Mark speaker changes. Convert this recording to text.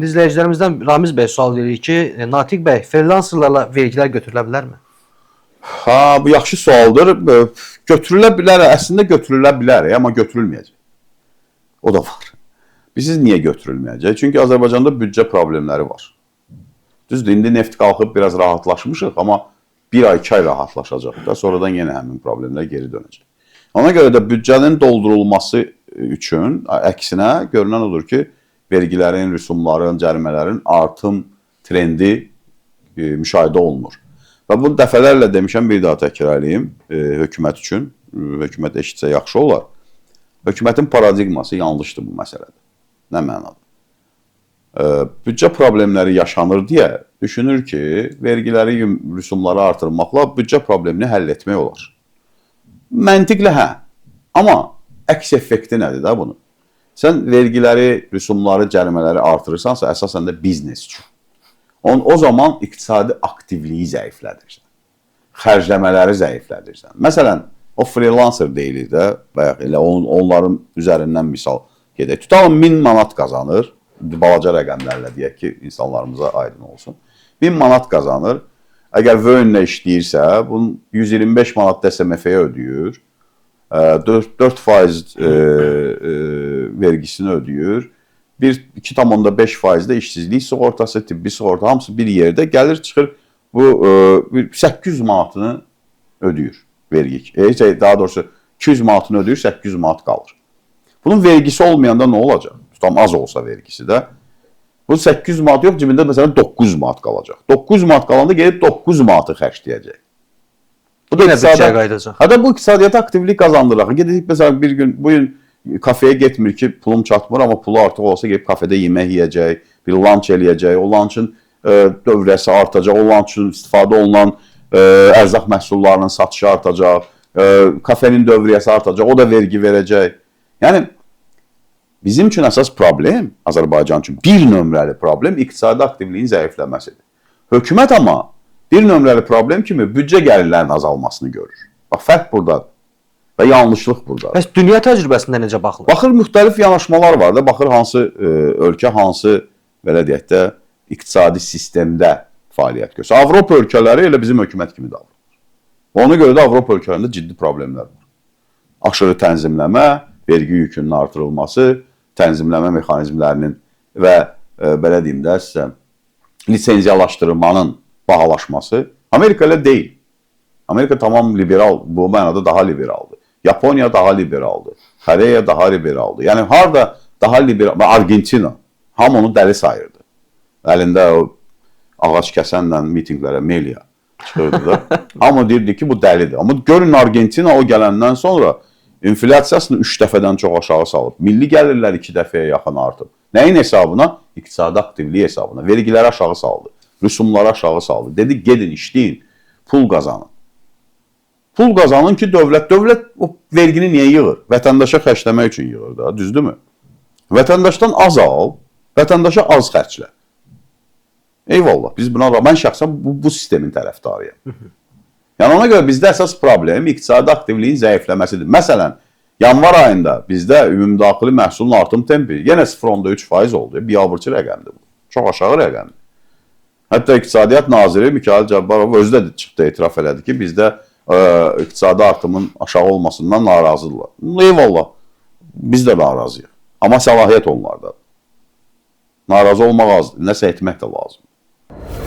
Speaker 1: İzləyicilərimizdən Ramiz bəy sual verir ki, Natiq bəy, freelancerlarla vergilər götürülə bilərmi?
Speaker 2: Ha, bu yaxşı sualdır. Götürülə bilər, əslində götürülə bilər, amma götürülməyəcək. O da var. Bilirsiniz niyə götürülməyəcək? Çünki Azərbaycanda büdcə problemləri var. Düzdür, indi neft qalxıb biraz rahatlaşmışıq, amma bir ay, 2 ay rahatlaşacaq da, sonradan yenə həmin problemlər geri dönəcək. Ona görə də büdcənin doldurulması üçün əksinə görünən odur ki, vergilərin, rüsumların, cərimələrin artım trendi müşahidə olunur. Və bunu dəfələrlə demişəm, bir daha təkrar eləyim hökumət üçün. Hökumət eşitsə yaxşı olar. Hökumətin paradigması yanlışdır bu məsələdə. Nə mənada? Büdcə problemləri yaşanır deyə düşünür ki, vergiləri, rüsumları artırmaqla büdcə problemini həll etmək olar. Məntiqlə hə. Amma əks effekti nədir də bunun? Sən vergiləri, rüsumları, cərimələri artırırsansa, əsasən də biznes üçün. O zaman iqtisadi aktivliyi zəiflədirsən. Xərcləmələri zəiflədirsən. Məsələn, o freelancer deyilir də, bayaq elə onların üzərindən misal gedək. Tutalım 1000 manat qazanır, balaca rəqəmlərlə deyək ki, insanlarımıza aydın olsun. 1000 manat qazanır. Əgər vöyünlə işləyirsə, bunun 125 manat DSMF-yə ödəyir. 4% vergisini ödəyir. 2,5% də işsizlik sığortası, tibbi sığorta, hamısı bir yerdə gəlir, çıxır bu 800 manatını ödəyir vergi. Daha doğrusu 200 manatını ödəyir, 800 manat qalır. Bunun vergisi olmayanda nə olacaq? Tutam az olsa vergisi də. Bu 800 manat yox, cibində məsələn 900 manat qalacaq. 900 manat qalanda gedib 900 manatı xərcləyəcək. Bu da
Speaker 1: Yenə büdcəyə qayıdacaq.
Speaker 2: Hətta bu iqtisadiyyata aktivlik qazandırır. Gedirik məsələn bir gün bu gün kafeyə getmir ki, pulum çatmır, amma pulu artıq olsa gedib kafedə yemək yeyəcək, bir lunch eləyəcək. O lunchın dövrəsi artacaq, o lunchın istifadə olunan ərzaq məhsullarının satışı artacaq, kafenin dövriyyəsi artacaq, o da vergi verəcək. Yəni bizim üçün əsas problem, Azərbaycan üçün bir nömrəli problem iqtisadi aktivliyin zəifləməsidir. Hökumət amma bir nömrəli problem kimi büdcə gəlirlərinin azalmasını görür. Bax, fərq buradadır və yanlışlıq buradadır.
Speaker 1: Bəs dünya təcrübəsində necə baxılır?
Speaker 2: Baxır, müxtəlif yanaşmalar var da, baxır hansı ölkə hansı, belə deyək də, iqtisadi sistemdə fəaliyyət göstərir. Avropa ölkələri elə bizim hökumət kimi davranır. Ona görə də Avropa ölkələrində ciddi problemlər var. Aşırı tənzimləmə, vergi yükünün artırılması, tənzimləmə mexanizmlərinin və belə deyim də sizə, lisenziyalaşdırılmanın bahalaşması. Amerika elə deyil. Amerika tamam liberal, bu mənada daha liberaldır. Yaponiya daha liberaldır. Koreya daha liberaldır. Yəni harda daha liberal, Argentina, hamı onu dəli sayırdı. Əlində o ağac kəsənlə mitinqlərə Melia çıxırdı da. Hamı deyirdi ki, bu dəlidir. Amma görün Argentina o gələndən sonra inflyasiyasını 3 dəfədən çox aşağı salıb. Milli gəlirlər 2 dəfəyə yaxın artıb. Nəyin hesabına? İqtisadi aktivlik hesabına. Vergiləri aşağı saldı. Rüsumları aşağı saldı. Dedi, gedin işləyin, pul qazanın. Pul qazanın ki, dövlət o vergini niyə yığır? Vətəndaşa xərcləmək üçün yığır da, düzdürmü? Vətəndaşdan az al, vətəndaşa az xərclə. Eyvallah, biz buna, mən şəxsən bu sistemin tərəfdarıyam. Yəni ona görə bizdə əsas problem iqtisadi aktivliyin zəifləməsidir. Məsələn, yanvar ayında bizdə ümumdaxili məhsulun artım tempi yenə 0,3% oldu. Biabırçı rəqəmdir bu. Çox aşağı rəqəmdir. Hətta İqtisadiyyat Naziri Mikayıl Cabbarov özü də çıxdı, etiraf elədi ki, bizdə iqtisadi artımın aşağı olmasından narazıdırlar. Eyvallah, biz də narazıyıq. Amma səlahiyyət onlardadır. Narazı olmaq azdır, nəsə etmək də lazımdır.